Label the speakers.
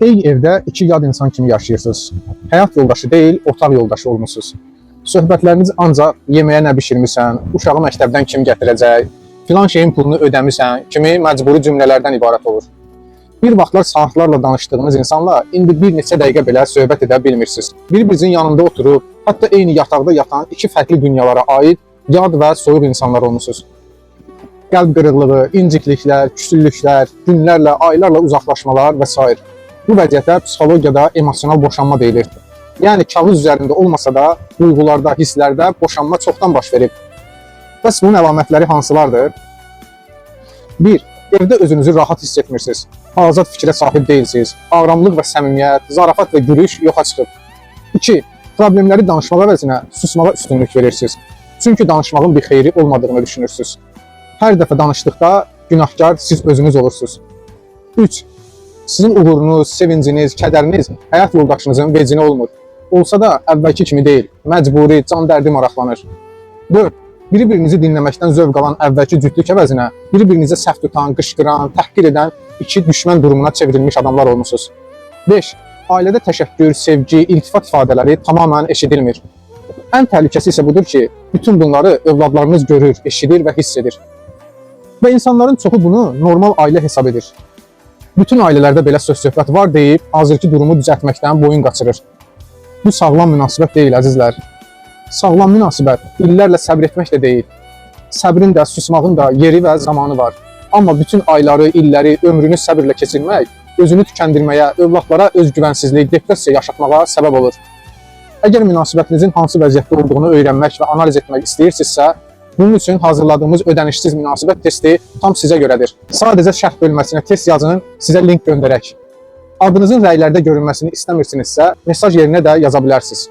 Speaker 1: Eyni evdə iki yad insan kimi yaşayırsınız. Həyat yoldaşı deyil, otaq yoldaşı olmusunuz. Söhbətləriniz ancaq yeməyə nə bişirmisən, uşağı məktəbdən kim gətirəcək, filan şeyin pulunu ödəmisən kimi məcburi cümlələrdən ibarət olur. Bir vaxtlar saatlarla danışdığınız insanla indi bir neçə dəqiqə belə söhbət edə bilmirsiniz. Bir-birinizin yanında oturub, hətta eyni yataqda yatan iki fərqli dünyalara aid yad və soyuq insanlar olmusunuz. Qəlb qırıqlığı, incikliklər, küsüllüklər, günlərlə, aylarla uzaqlaşmalar və sair. Bu vəziyyətə psixologiyada emosional boşanma deyilir. Yəni kağız üzərində olmasa da duyğularda, hisslərdə boşanma çoxdan baş verib. Bəs bunun əlamətləri hansılardır? 1. Evdə özünüzü rahat hiss etmirsiniz. Azad fikrə sahib deyilsiniz. Aramlıq və səmimiyyət, zarafat və gülüş yoxa çıxıb. 2. Problemləri danışmaq əvəzinə susmağa üstünlük verirsiniz. Çünki danışmağın bir xeyri olmadığını düşünürsünüz. Hər dəfə danışdıqda günahkar siz özünüz olursunuz. 3. Sizin uğurunuz, sevinciniz, kədəriniz həyat yoldaşınızın vecinə olmur. Olsa da əvvəlki kimi deyil, məcburi, can dərdi maraqlanır. 4. Bir-birinizi dinləməkdən zövq alan əvvəlki cütlük əvəzinə bir-birinizə səhv tutan, qışqıran, təhqir edən iki düşmən durumuna çevrilmiş adamlar olmusunuz. 5. Ailədə təşəkkür, sevgi, iltifat ifadələri tamamilə eşidilmir. Ən təhlükəsi isə budur ki, bütün bunları övladlarınız görür, eşidir və hiss edir. Və insanların çoxu bunu normal ailə hesab edir. Bütün ailələrdə belə söz-söhbət var deyib, hazırki durumu düzəltməkdən boyun qaçırır. Bu sağlam münasibət deyil, əzizlər. Sağlam münasibət illərlə səbr etmək də deyil. Səbrin də, susmağın da yeri və zamanı var. Amma bütün ayları, illəri, ömrünü səbirlə keçirmək özünü tükəndirməyə, övladlara özgüvənsizlik, depressiya yaşatmağa səbəb olur. Əgər münasibətinizin hansı vəziyyətdə olduğunu öyrənmək və analiz etmək istəyirsinizsə, bunun üçün hazırladığımız ödənişsiz münasibət testi tam sizə görədir. Sadəcə şərh bölməsinə test yazın, sizə link göndərək. Adınızın rəylərdə görünməsini istəmirsinizsə, mesaj yerinə də yaza bilərsiniz.